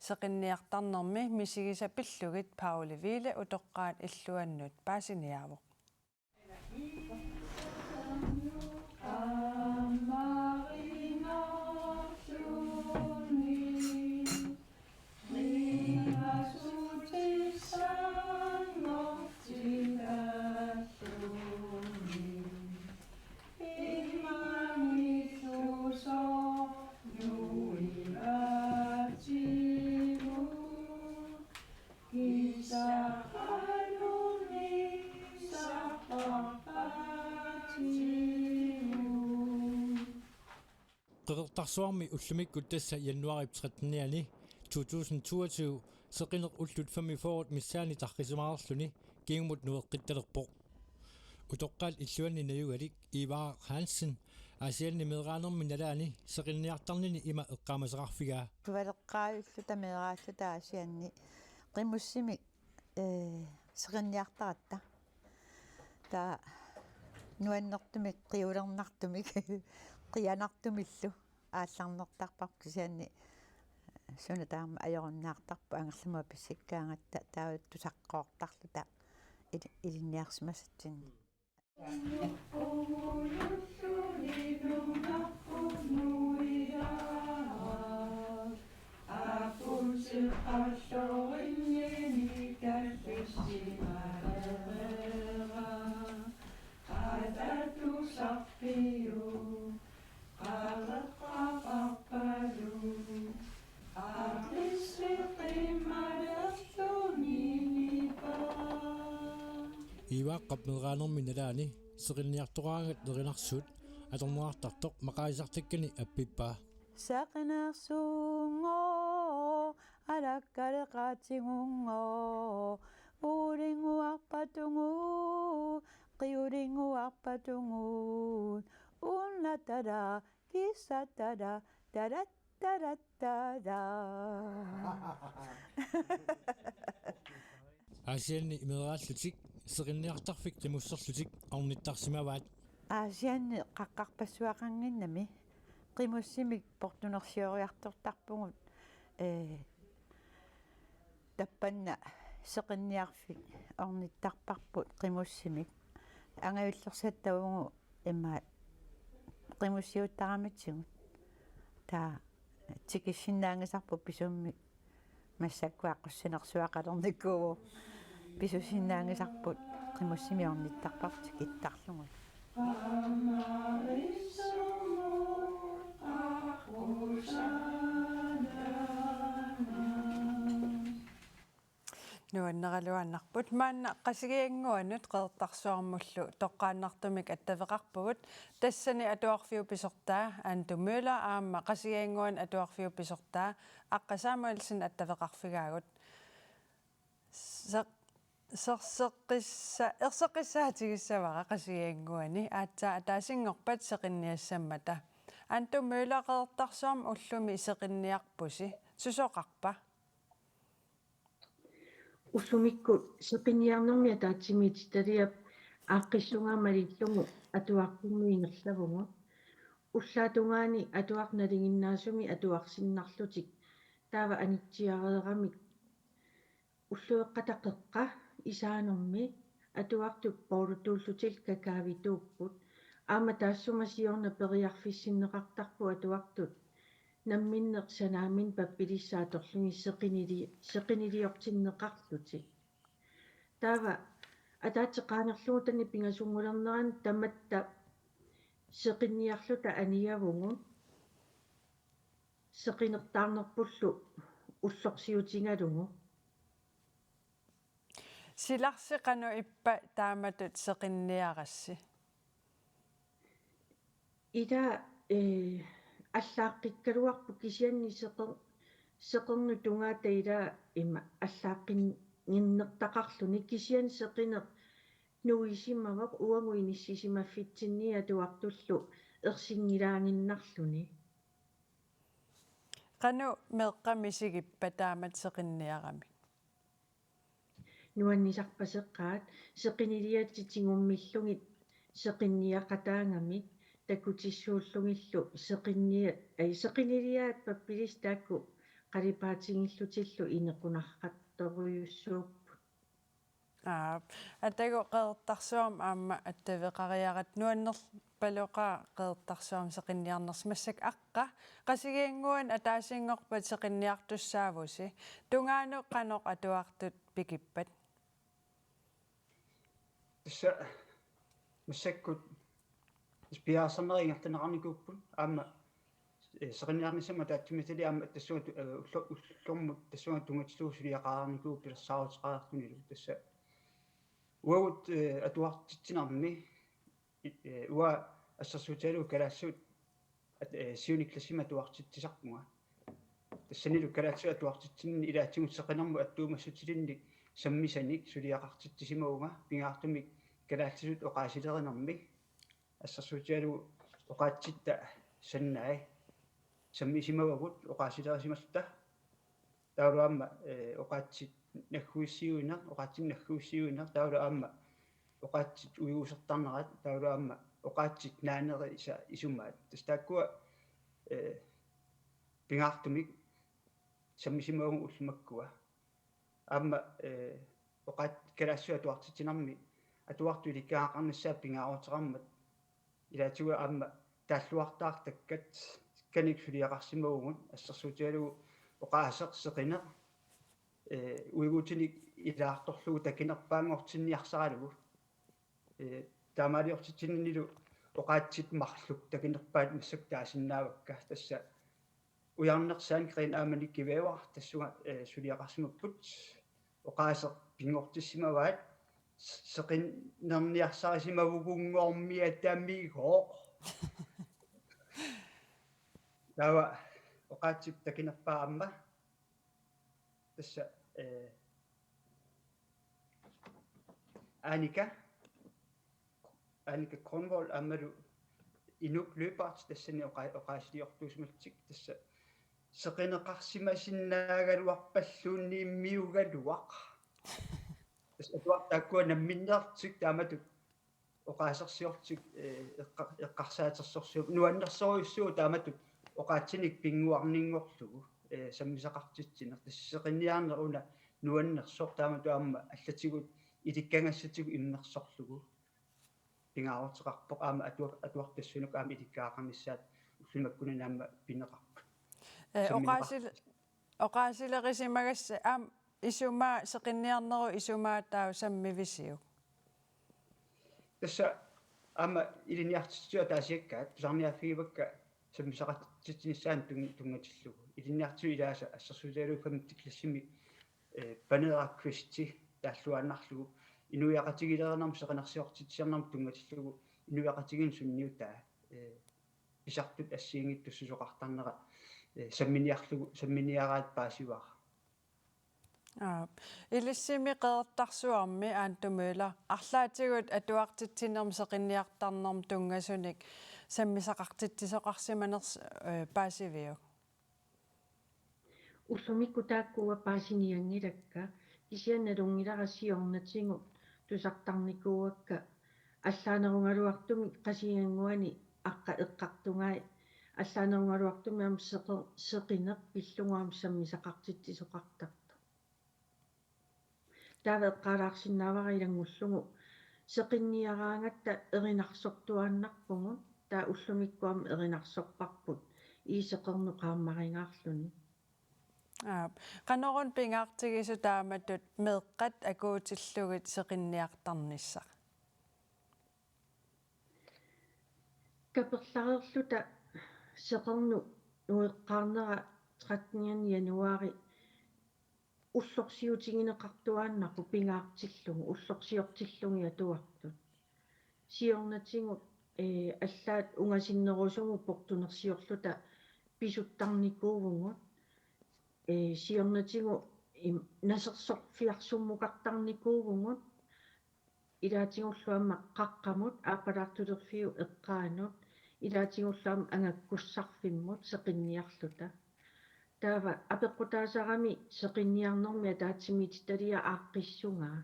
Seqinniartarnermi misigisat pillugit Pauli Wiele utoqqaat illuannut paasiniaavoq. Qeqertarsuarmi ullumikkut, tassa januaarip trettenianni to tusind toogtyve, seqineq ullut femogfyrre missaanni tarrisimareerluni kingumut nueqqittalerpoq. Utoqqaat illuanni najugalik Ivar Hansen Aasianni meeraanermi nalaani seqinniartarnini ima eqqaamasaqarfigaa. Suvaleqqaajulluta meeraalluta Aasianni qimussimik, ee, seqinniartaratta. Taava nuannertumik, qiulernartumik, qianartumillu aallarnertarparput, kisianni suna taama ajorunnaartarpoq angerlamut apissikkaangatta, taava tusaqqoortarluta ili-, ilinniarsimasatsinni. Ivaqqap meeraanermi nalaani seqinniartoqaraangat nerinersuut atorneqartartoq maqaasisartakkani appippaa. Saqinersuunngooq alak Kaleqaatigunngooq, uulinnguarpatugut, qiulinnguarpatugut, unnatara, kissatara, tarattarattara. Aasianni meeraallutik, seqinniartarfik qimusserlutik ornittarsimavaat. Aasianni qaqqarpassuaqannginnami qimussimik portunersioriartortarpugut, ee, tappanna seqinniarfik ornittarparput qimussimik. Angajullersattavugut ima qimussiuttaramitsigut. Taava tikissinnaanngisarput pisummik massakkut aqqusinersuaqalernikuuvoq. Pisusinnaanngisarput qimussimik ornittarparput tikittarlugu. Nuanneraluannarput. Maanna Qasigiannguanut Qeqertarsuarmullu toqqaannartumik attaveqarpugut. Tassani atuarfiup pisortaa Antu Møller aamma Qasigiannguanut atuarfiup pisortaa Aqqa Samuelsen attaveqarfigaagut. Seq-, serseqqissa-, erseqqissaatigissavara Qasigiannguani aatsaat ataasinngorpat seqinniassammata. Antu Møller, Qeqertarsuarmi ullumi seqinniarpusi. Susoqarpa? Ullumikkut seqinniarnermi ataatsimiititaliap aaqqissugaa malillugu atuarfimmi ingerlavugut. Ullaatungaani atuartut nalinginnaasumik atuarsinnarlutik taava anitsiareeramik ullueqqata qeqqa isaanermi atuartut poorlutuullutik kakaavituupput. Aamma taassuma siorna periarfissinneqartarput atuartut namminneq sanaammineq pappilissaat atorlugit seqinili-, seqiniliortinneqarlutik. Taava ataatsip qaangerlugu taanna pingasunngulernerani tamatta seqinniarluta aniavugut seqinertaarnerpullu ullorsiutigalugu. Silarsi qanoq ippa taamatut seqinniarassi? Ila, eh, allaaqqikkaluarpoq kisianni seqer-, seqernup tungaata ila ima allaaqqinnertaqarluni kisianni seqineq nuisimavoq uagut inissisimaffitsinni atuartullu ersinngilaaginnarluni. Qanoq meeqqat misigippat taamatut seqinniaramik? Nuannisarpaseqqaat, seqiniliatit tigummillugit seqinniaqataagamik takutissuullugillu seqinnia-, ai, seqiniliaat pappilissaat taakku qalipaatigillutillu inequnartorujussuupput. Aap, atagu Qeqertarsuarmi aamma attaveqariaratta nuannerpaloqaaq Qeqertarsuarmi seqinniarnersi massakkut Aqqa. Qasigiannguanut ataasinngorpat seqinniartussaavusi. Tungaanut qanoq atuartut pikippat? Tassa massakkut piareersarnerit ingerlanneqarnikuupput aamma, eh, seqinniarnissamut ataatsimiititaliap aamma tassunga tu-, eh, ullo-, ullormut tassunga tunngatillugu suliaqarnikuuvoq pilersaaruteqartunilu tassa. Uagut, eh, atuartitsinermi, eh, uanga assersuutigalugu kalaallisut at-, eh, siuni klassimi atuartitsisarpunga. Tassanilu kalaallisut atuartitsinninni ilaatigut seqinermut attuumassutilinnik sammisanik suliaqartitsisimavunga, pingaartumik kalaallisut oqaasilerinermi. Assersuutigalugu oqaatsitta sannai sammisimavagut oqaasilerisimalluta. Taavalu aamma, eh, oqaatsit nagguissiuineq, oqaatsit nagguissiuineq, taavalu aamma oqaatsit uigusertarnerat, taavalu aamma oqaatsit naanerisa isumaat. Tassa taakkua, eh, pingaartumik sammisimavagut ullut makkua. Aamma, eh, oqaat-, kalaallisut atuartitsinermi atuartut ilikkagaqarnissaat pingaaruteqarmat. Ilaatigut aamma taalluartaartakkat kanik suliaqarsimavugut assersuutigalugu oqaaseq seqineq, eh, uiguutinik ilaartorlugu takinerpaanngortinniarsaralugu. Eh, taamaaliortitsinninnilu oqaatsit marluk takinerpaat massakkut taasinnaavakka tassa Ujarneq Sandgreen aamma Nick Væver tassunga, eh, suliaqarsimapput. Oqaaseq pinngortissimavaat, s-, seqinnerniarsarisimavugunngormiatamigooq. Taava oqaatsip takinerpaaq aamma. Tassa, eh, Annika, Annika Grønvold aammalu Inuk Lyberth tassani oqa-, oqaasiliortuusimallutik tassa seqineqarsimasinnaagaluarpalluunniimmiugaluaq. Tassa atuartut taakkua namminneerlutik taamatut oqaasersiorlutik, eh, eqqa-, eqqarsaatersorsuupput nuannersorujussuuvoq taamatut oqaatsinik pinnguarninngorlugu, eh, sammisaqartitsineq. Tassa seqinniarneq una nuannersoq taamatut aamma allatigut ilikkagassatigut immersorlugu. Pingaaruteqarpoq aamma atuar-, atuartut tassunga aamma ilikkagaqarnissaat ulluni makkunani aamma pineqarput. Eh, sammineqar- oqaasil-, oqaasilerisimagassat aamma isumaa seqinniarnerup isumaa taava sammivisiuk? Tassa aamma ilinniartitsisut ataasiakkaat tusarniaaffigivakka sammisaqartitsinissaanut tun-, tunngatillugu. Ilinniartitsisut ilaasa assersuutigalugu femte klassimi, eh, Paneeraq Kristi taalluaannarlugu inuiaqatigiilerinermut seqinersiortitsisarnermut tunngatillugu inuiaqatigiinnut sunniutaa, eh, pisartut assigiinngitsut susoqartarnerat, eh, samminiarlugu, samminiaraat paasivara. Aap. Ilissimi Qeqertarsuarmi Antumila arlaatigut atuartitsinermut seqinniartarnermut tunngasunik sammisaqartitsisoqarsimaners-, eh, paasiviuk? Ullumikkut taakkua paasinianngilakka, kisianni nalunngilara siornatigut tusartarnikuuakka allaanerugaluartumik Qasigiannguani aqqa eqqartugai, allaanerugaluartumik aamma seqe-, seqineq pillugu aamma sammisaqartitsisoqartartoq. Taava eqqaalaarsinnaavara ilanngullugu seqinniaraangatta erinarsortuaannarpugut, taava ullumikkut aamma erinarsorparput, ii seqernup qaammarigaarluni. Aap. Qanoruna pingaartigisoq taamatut meeqqat akuutillugit seqinniartarnissaq? Kaperlareerluta seqernup nueqqaarnera trettende januari ullorsiutigineqartuaannarpoq pingaartillugu, ullorsiortillugit atuartut. Siornatigut, eh, allaat ungasinnerusumut portunersiorluta pisuttarnikuuvugut. Eh, siornatigut im-, nasersorfiarsummukartarnikuuvugut. Ilaatigullu aamma qaqqamut aappalaartulerfiup eqqaanut, ilaatigullu aamma angakkussarfimmut seqinniarluta. Taava apeqqutaasarami seqinniarnermi ataatsimiititaliaq aaqqissugaa.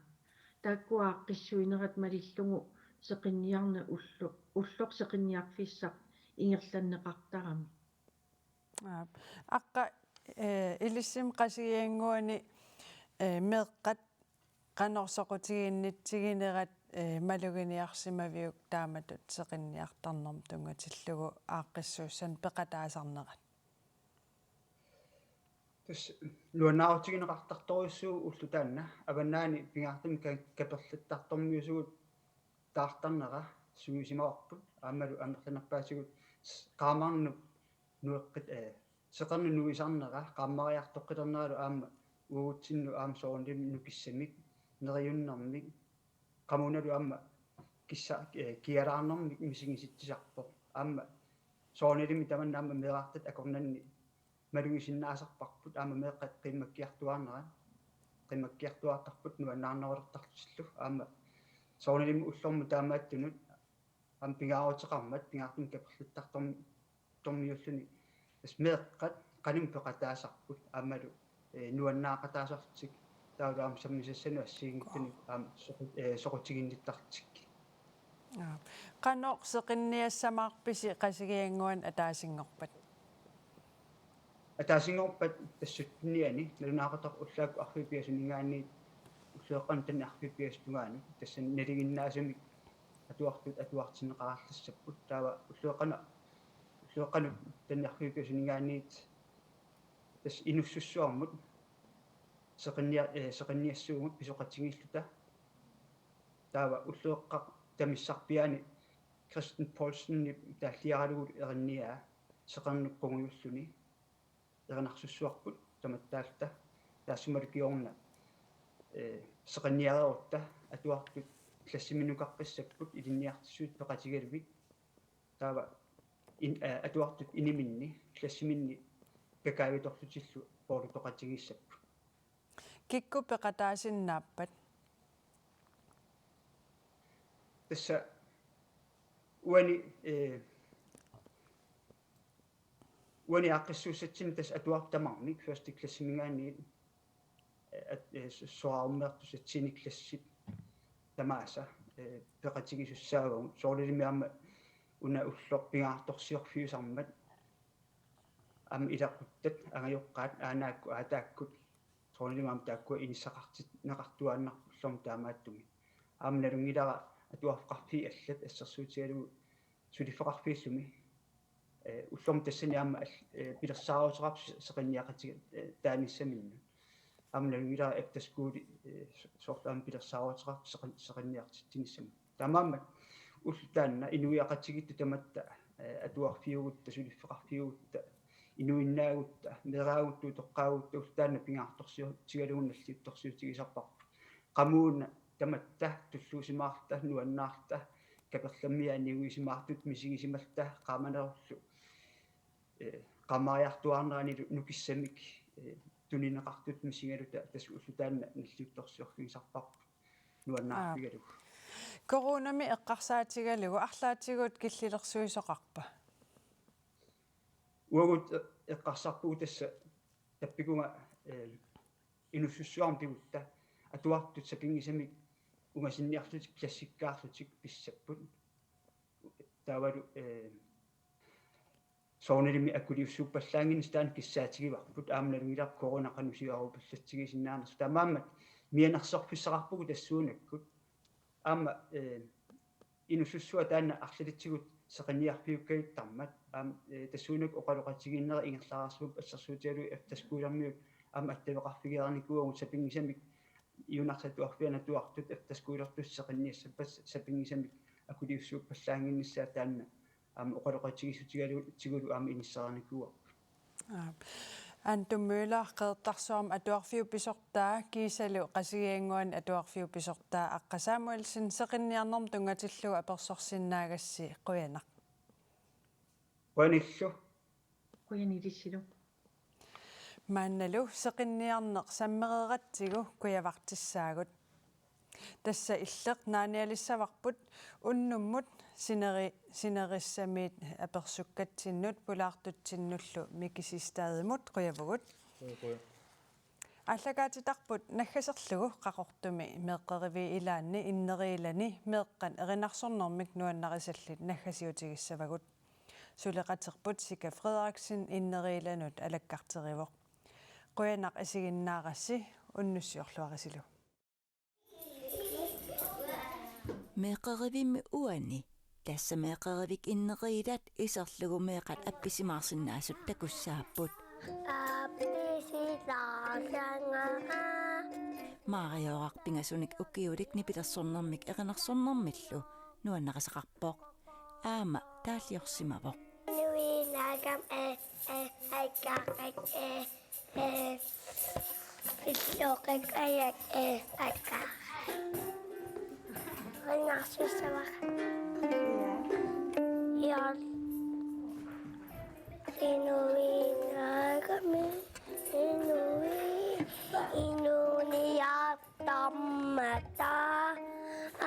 Taakkua aaqqissuinerat malillugu seqinniarneq ulloq, ulloq seqinniarfissaq ingerlanneqartarami. Aap. Aqqa, eh, ilissimi Qasigiannguani, eh, meeqqat qanoq soqutiginnitsiginerat, eh, maluginiarsimaviuk taamatut seqinniartarnermut tunngatillugu aaqqissuussanik peqataasarnerat? Tassa nuannaarutigineqartartorujussuuvoq ulloq taanna. Avannaani pingaartumik ka-, kaperlattartormiusugut taartarnera suisimavarput aammalu amerlanerpaatigut s-, qaammarnut nueqqit-, eh, seqernup nuisarnera qaammariartoqqilerneralu aamma uagutsinnut aamma soorunalimi nukissamik, neriunnermik, qamuunalu aamma kissa-, eh, kialaarnermik misigisitsisarpoq. Aamma soorunalimi tamanna aamma meerartatta akornanni malugisinnaasarparput aamma meeqqat qiimmakkiartuaarnerat, qiimmakkiartuaartarput nuannaarnerulertarlutillu aamma soorunalimi ullormut taamaattunut aamma pingaaruteqarmat pingaartumik kaperlattartorm-, tormiulluni tassa meeqqat qanimut peqataasarput aammalu, eh, nuannaaqataasarlutik taavalu aamma sammisassanut assigiinngitsunut aamma soqu-, eh, soqutiginnittarlutik. Aap. Qanoq seqinniassamaarpisi Qasigiannguani ataasinngorpat? Ataasinngorpat tassa syttennianni, nalunaaqutaq ullaakkut arfineq-pingasuninngaanniit ulloqeqqanut taanna arfineq-pingasut tungaanut, tassani nalinginnaasumik atuartut atuartinneqarallassapput, taava ulloqeqqanut, ulloqeqqanut taanna arfineq-pingasuninngaanniit tassa inussussuarmut seqinnia-, eh, seqinniassuugut pisoqatigiilluta. Taava ulloqeqqap tamissarpiaani Kristen Poulsenip taalliaralugu erinniaa seqernup qungujulluni erinarsussuarput tamattaalluta. Taassumalu kingorna, eh, seqinniareerutta atuartut klassiminukaqqissapput ilinniartitsisut peqatigalugit. Taava in-, eh, atuartut iniminni, klassiminni kakaavitorlutillu poorlutoqatigiissapput. kikkut peqataasinnaappat? Tassa uani, eh, uani aaqqissuussatsinni tassa atuartut tamarmik første klassiminngaanniit, eh, at-, eh, su-, soraarummeertussat tiende klassit tamaasa, eh, peqatigisussaavagut. Soorlulimi aamma una ulloq pingaartorsiorfiusarmat aamma ilaquttat angajoqqaat aanaakkut aataakkut soorlulimi aamma taakkua inissaqartinneqartuaannarput ullormut taamaattumik. Aamma nalunngilara atuarfeqarfiit allat assersuutigalugu suliffeqarfiillumi, eh, ullormut tassani aamma al-, eh, pilersaaruteqartut seqinniaqatiga-, eh, taanissaminnut. Aamma nalunngilara efterskole, eh, so-, soorlu aamma pilersaaruteqartut seqin-, seqinniartitsinissamut. Taamaammat ulloq taanna inuiaqatigiittut tamatta, eh, atuarfiugutta, suliffeqarfiugutta, inuinnaagutta, meeraagutta, utoqqaagutta ulloq taanna pingaartorsiutigalugu nalliuttorsiutigisarparput. Qamuuna tamatta tulluusimaarluta, nuannaarluta, kaperlammiit aniguisimaartut misigisimalluta, qaamanerullu, eh, qaamariartuaarneranilu nukissamik, eh, tunineqartut misigaluta tassa ulloq taanna nalliuttorsiorfigisarparput nuannaarfigalugu. Aap. Coronami eqqarsaatigalugu arlaatigut killilersuisoqarpa? Uagut e-, eqqarsarpugut tassa tappikunga, eh, inuussutsiarmi pigutta atuartut sapinngisamik ungasinniarlutik klassikkaarlutik pissapput. Taavalu, eh, soorunalimi akuliussuuppallaannginnissaq taanna kissaatigivarput, aamma nalunngilara corona qanoq siuarupallatsigiinnarnersoq. Taamaammat mianersorfissaqarpugut tassuunakkut. Aamma, eh, inuussutsua taanna arlalitsigut seqinniarfiukkajuttarmat, aamma, eh, tassuunakkut oqaloqatigiinnerit ingerlareersimapput assersuutigalugu efterskolermiut aamma attaveqarfigereernikuuagut sapinngisamik, iunarsaatuarfianatuartut efterskolertussat seqinniassappat sapinngisamik akuliussuuppallaannginnissaat taanna aamma oqaloqatigiissutigalugu tigulu aamma inissereernikuuarput. Aap. Antu Møller Qeqertarsuarmi atuarfiup pisortaa kiisalu Qasigiannguani atuarfiup pisortaa Aqqa Samuelsen seqinniarnermut tunngatillugu apersorsinnaagassi qujanaq. Qujanillu. Qujanilissilu. Maannalu seqinniarneq sammereeratsigu kujavartissaagut. Tassa illeq naanialissavarput unnummut sineri-, sinerissamiit apersukkatsinnut pulaartutsinnullu Miki Siegstadimut qujavugut. Quja, quja. Aallakaatitarput naggaserlugu Qaqortumi meeqqeriviit ilaanni inneriilani meeqqat erinarsornermik nuannarisallit naggasiutigissavagut. Suleqaterput Sika Frederiksen inneriilanut alakkarterivoq. Qujanaq isiginnaarassi, unnussiorluarisilu. Meeqqerivimmi uani, tassa meeqqerivik inneriilat iserlugu meeqqat appisimaarsinnaasut takussaapput. Appisilaarlanga. Maarioraq pingasunik ukiulik nipilersornermik erinarsornermillu nuannarisaqarpoq. Aamma taalliorsimavoq. Nuinagam e e aikkaaqak e e pilloqak ajak e aikkaaq. Ringarsussavara. Ja. Inuinagami inui inuniartarmata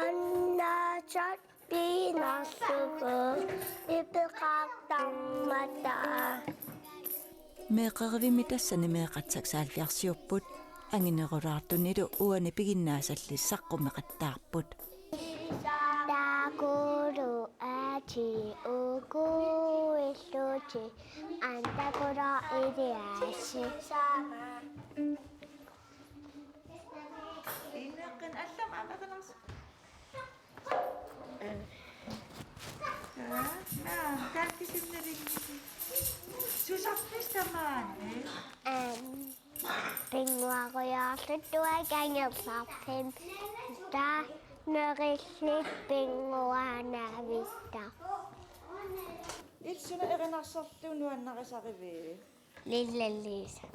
annaatat piinarlugu ipeqartarmata. Meeqqerivimmi tassani meeqqat seksoghalvfjerdsiupput, anginerulaartunilu uani piginnaasallit saqqummeqattaarput. Taakkuulu aati uku illuti antakula iliasi. Inneqqin allam ameqalersu. Naa, taakkisinnavinngisi. Susarpis tamaani? Aam. Pinnguarujoorluttuaq angerlarpim. Taa nerillit pinnguaanavitta. Illit suna erinarsorlugu nuannarisarivit? Lilla Lisa.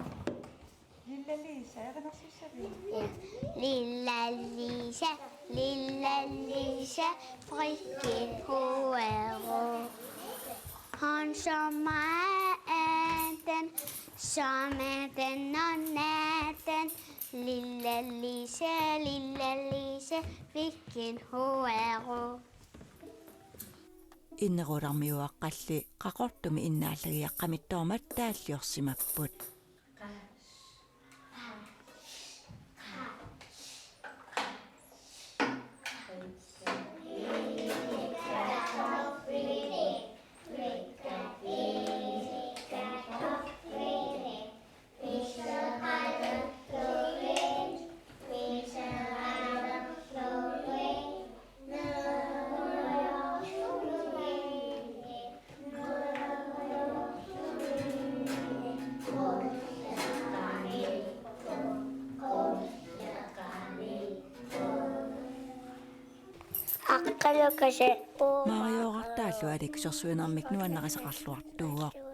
Lilla Lisa, erinarsussavit? Ja. Lilla Lisa, Lilla Lisa, frygtelig huero. Hun så meget af den, som er den og natten. Lilla Lise, lilla Lise, hvilken hue er du? Inneruularmiuaqqalli Qaqortumi innaallagiaq qamittoormat taalliorsimapput. Aqqalukasi. Maarioorartaallu Alex sorsuinermik nuannarisaqarluartuuvoq.